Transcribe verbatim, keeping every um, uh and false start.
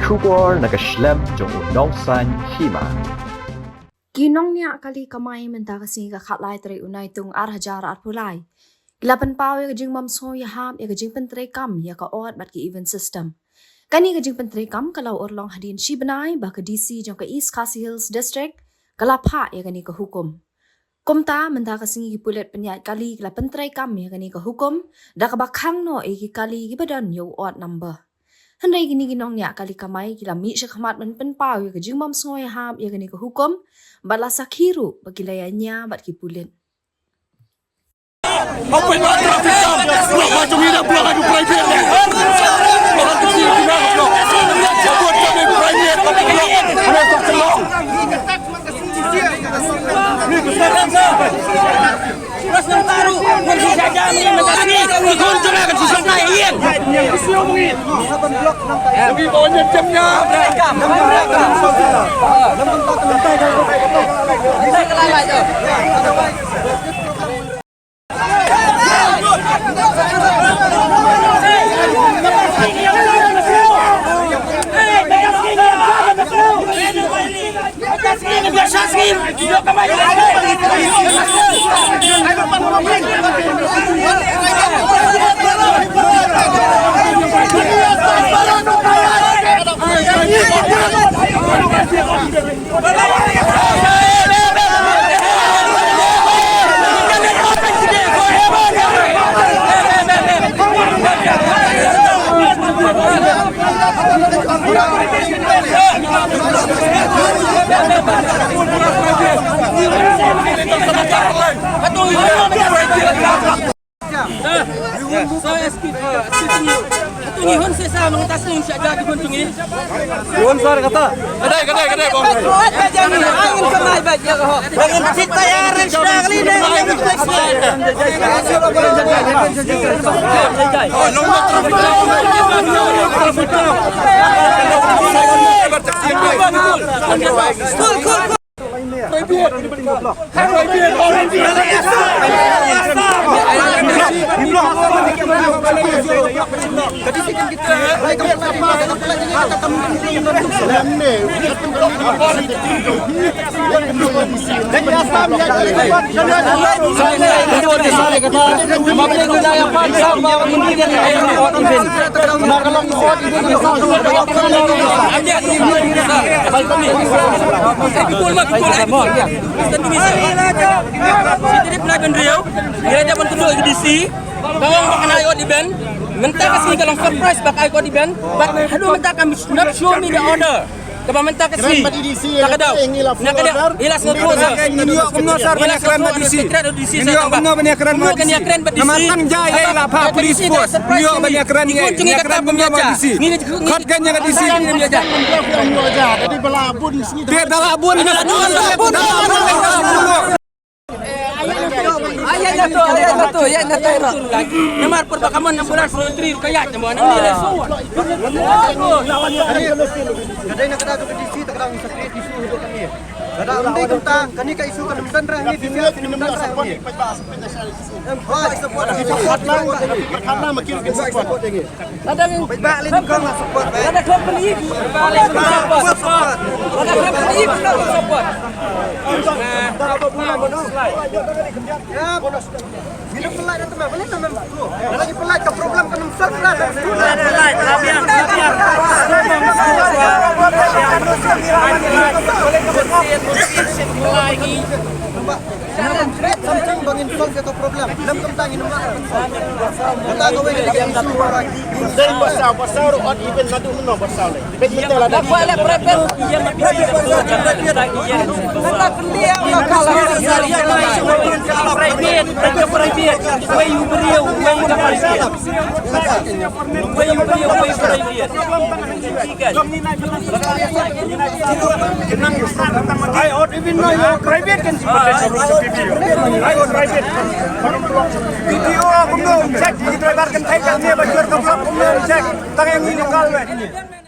Khubor na ka shlem jong u Nongsaiñ Hima. Ki nongñiah kali kamai mynta ka sngi ka khatlai tarik u Naitung ar hajar arphew lai ki la pynpaw ïa ka jingbym sngew ïahap ïa ka jingpyntreikam ïa ka ot bad ki event system. Kane ka jingpyntreikam ka la urlong hadien shi bnai ba ka D C jong ka East Khasi Hills District ka la phah ïa kane ka hukum. Kumta mynta ka sngi ki pulit pynïaid kali ki la pyntreikam ïa kane ka hukum da kaba khang noh ïa ki kali kiba don ïa u odd number. Hynrei kine ki nongñiah kali kamai ki la mih shakhmat ban pynpaw ïa ka jingbym sngew ïahap ïa kane ka hukum bad la sakhi ruh ba ki la ïañia bad ki pulit. Mynta ka sngi ka long surprise ba ka ai ka odd event, but haduh mynta kam not show me the order. Kaba mynta ka sngi. Ka dei. Na ka dei. Ila sngewthuh sa. Ila sngewthuh sa. Ila sngewthuh sa. Ila sngewthuh sa. Ila sngewthuh sa. Namar tang jai ïa la pha police force. Ngi ïoh ban ïakren ïa. Ngi ïakren ban ïa D C. Khot kan ïa ka D C. Te da la bun. Namar pur ba ka mon ambulance three ka ïaid mo nang ni le so. Ka dei na ka da ka D C ta ka dang sa create issue haduh kane. Ka da ym dei kumta, kane ka issue ka nym don rah ngi, D C ka nym don rah ngi. Em, hoi, support, support, support. Lada ngi ba lin kong support. Lada kong peli. Support, support. Lada kong peli support. Ya, bonus. Ngi nym pynlait na tma, pynlait na tma. Lada ngi pynlait ka problem ka nym solve lah. Pynlait, pynlait, pynlait. Something ba ngin solve ïa ka problem. Lem kumta ngin ym lah. Kumta kawei ka issue ba. Dei ba saw, ba saw ruh odd even naduh mynno ba saw lei. Bad mynta la da. Private, private. Wei u briew, wei u briew. Wei u briew, wei u briew. Ai, odd even na ïa private kan si. Ai, odd private. Video kumno check, ki driver kan thai kan ne ba jor ka kumno check. Tang ïa ngi local wei.